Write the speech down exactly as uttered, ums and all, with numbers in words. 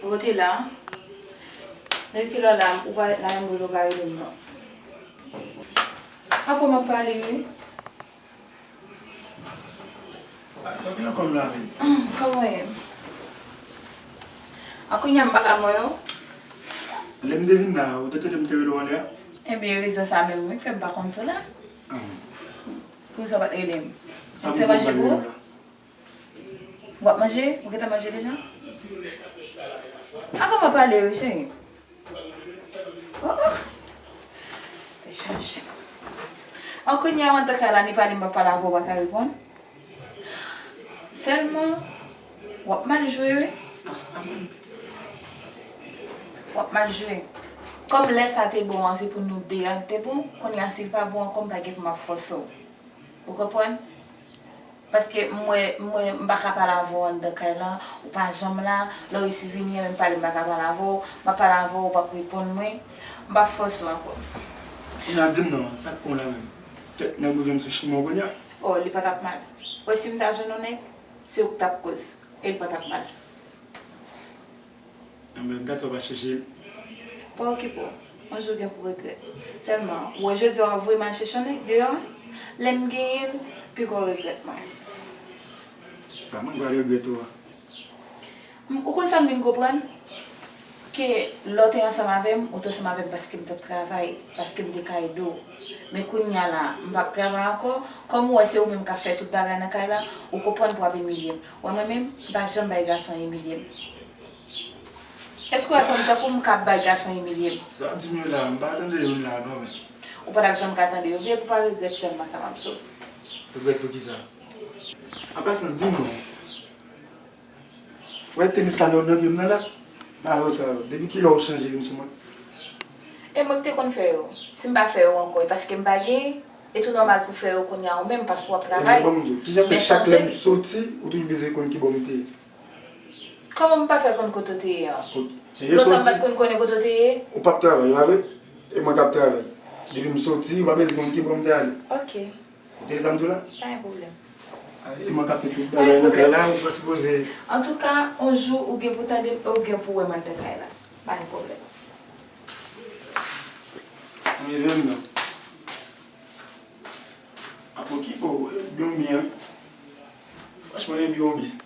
Ou te la. Depi kilè w la, ou pa ret la menm, ou pa rele m non. Anfen, m ap pale, wi. Sa gen kòm la menm? Kòman w ye? An kounye a m pa la mwen yo. Lè m te vin la, ou te tande m te rele w anlè a? Ebyen, rezon sa menm wi k fè m pa konn sou la. Ah. Poukisa w pa t rele m? Sa m se manje pou ou? W ap manje? Ou gentan manje deja? Anfen, m ap pale wi, cheri. Oh, oh. Tèt chaje. An kounye a, w antre kay la, ni pale m pa pale avè w, w pa ka reponn. Sèlman, w ap mal jwe, wi. W ap mal jwe. Kòm lè sa te bon an, se pou nou de a l te bon, kounye a, si l pa bon ankò, m pa gen pou m ap fòse w. Ou konprann? Paske m wè, m wè m pa ka pale avè w anndan kay lan, ou pa janm la, lè w resi vini an, menm pale m pa ka pale avè w, m ap pale avè w, ou p ap reponn mwen, m p ap fòse w ankò. Kounye a di m non, sa k pran w la menm? Tèt nèg ou jwenn sou chimen w kounye a? Oh, li pa t ap mal. Wè si m ta jwenn yon nèg, se ou k t ap koz, e li pa t ap mal. Enben, gate w pa chèche l. Pa okipe w. Yon jou w gen pou regrèt. Sèlman, ou wè jodi a w ap voye m al chèche yon nèg deyò a, lè m genyen l, piga w regrèt mwen. Pa mwen k pral regrèt ou a. M, ou konn sa m vin konprann? Ke lè w te ansanm avè m, ou te ansanm avè m paske m t ap travay, paske m te ka ede w. Men kounye a la, m p ap travay ankò, kòm ou wè se ou menm k ap fè tout bagay nan kay la, ou konprann pou w ap imilye m. Wè mwen menm, m pa janm bay gason imilye m. Èske w wè fanm tankou m k ap bay gason imilye m? Sa w di m yo la, m pa tande youn la non, men. Ou pa t ap janm ka tande yo vre, pou w pa regrèt sèlman sa m ap di w. Regrèt pou kisa? An pasan, di m non. Wè tenis sa nan, nan pye m nan la? Mayo sa yo. Depi kilè w chanje youn sou mwen? E mwen ki te konn fè yo. Si m pa fè yo ankò, e paske m pa gen, e tou nòmal pou fè yo kounye a ou menm, paske w ap travay. Ebyen, ban m di w, kijan fè chak lè m soti, ou toujou bezwen konn kibò m te ye? Kòman m pa fè konn kote w te ye an? Lontan m pa t konn konnen kote w te ye? Ou p ap travay, pa vre? E mwen k ap travay. Depi m soti, ou pa bezwen konn kibò m te ale. Ok. Ou tande sa m di w la? Pa gen pwoblèm. E mwen k ap fè tout bagay nan kay la, ou pa sipoze. Antouka, yon jou ou gen pou tande m, ou gen pou wè m anndan kay la. Pa gen pwoblèm. Mwen menm nan. Apo ki, oh, byen w byen wi. Franchman, li byen w byen.